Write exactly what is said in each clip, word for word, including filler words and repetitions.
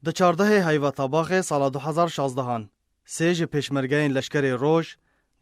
Di çardehê heyva Tabaxê sala du hezar şazdehan, sê ji pêşmergeyên Leşkerê Roj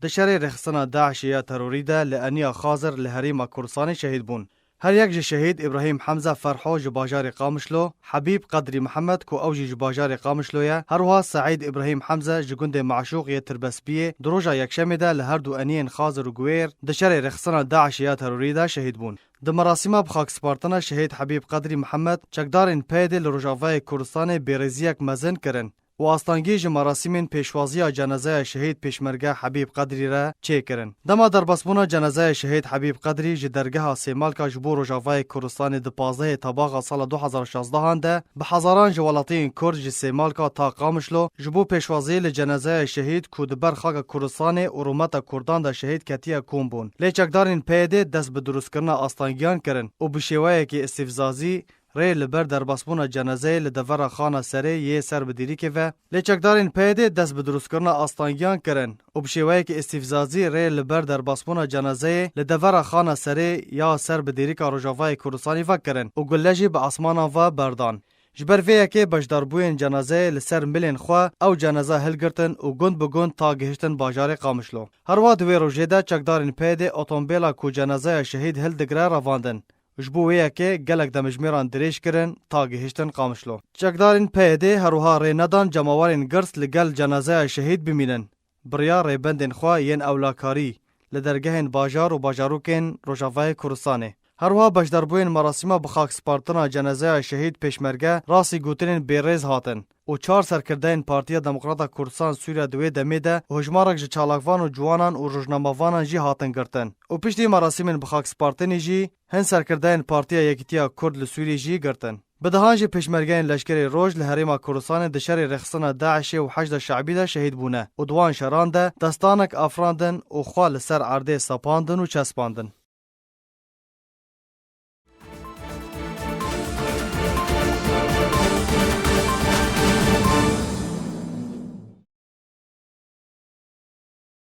di şerê rêxistina DAIŞê ya terorî de li eniya Xazir li Herêma Kurdistanê şehîd bûn. Her yek ji şehîd Îbrahîm Hemze Ferho ji bajarê Qamişlo, Hebîb Qedrî Mihemed ku ew jî ji bajarê Qamişlo ye, her wiha Seîd Îbrahîm Hemze ji gundê Meşûq yê Tirbespiyê di roja Yekşemê de li her du eniyên Xazir û Guwêr di şerê rêxistina DAIŞê ya terorî de şehîd bûn. Di merasîma bixakispartina şehîd Hebîb Qedrî Mihemed, çekdarên PYDê li Rojavayê Kurdistanê bêrêziyek mezin kirin û astangî ji merasîmên pêşwaziya cenazeya şehîd pêşmerge Hebîb Qedrî re çêkirin. Dema derbasbûna cenazeya şehîd Hebîb Qedrî ji dergeha Sêmalka ji bo Rojavayê Kurdistanê di pazdehê Tebaxa sala du hezar şazdehan de bi hezaran ji welatiyên Kurd ji Sêmalka ta Qamişlo ji bo pêşwaziyê li cenazeya şehîd ku di ber xaka Kurdistanê û rûmeta Kurdan de şehîd ketiye kom bûn. Lê çekdarên PYDê dest bi dirustkirina astangiyan kirin û bi şêweyekî îstîfzazî rê li ber derbasbûna cenazeyê li devera xana serê yê ser bi dîrikê ve, lê çekdarên PYDê dest bi dirustkirina astangiyan kirin û bi şêweyekî îstîfzazî rê li ber derbasbûna cenazeyê li devera xana serê ya ser bi dîrika Rojavayê Kurdistanê ve kirin û gulle jî bi asmanan ve berdan. Ji ber vê yekê beşdarbûyên cenazeyê li ser milên xwe ew cenaza hilgirtin û gund bi gund ta gihiştin bajarê Qamişlo. Herwiha di wê rojê de çekdarên PYDê otomobêla ku cenazeya şehîd hildigire revandin. Ji bo wê yekê gelek demjimêran dirêj kirin ta gihiştin Qamişlo. Çekdarên PYDê herwiha rê nedan cemawerên girs li gel cenazeya şehîd bimînin. Bi riya rêbendên xwe yên ewlekarî li dergehên bajar û bajarokên Rojavayê Kurdistanê. Herwiha beşdarbûyên merasîma bixakispartina cenazeya şehîd pêşmerge rastî gotinên bêrêz hatin û çar serkirdeyên Partiya Demokrata Kurdistan Sûriya di wê demê de û hejmarek ji çalakvan û ciwanan û rojnamevanan jî hatin girtin û piştî merasîmên bixakispartinê jî hin serkirdeyên Partiya Yekîtiya Kurd li Sûriyê jî girtin. Bi dehan jî pêşmergeyên Leşkerê Roj li Herêma Kurdistanê di şerê rêxistina DAIŞê û Heşda Şeibî de şehîd bûne û di wan şeran de destanek afirandin û xwe li ser erdê sepandin û çespandin.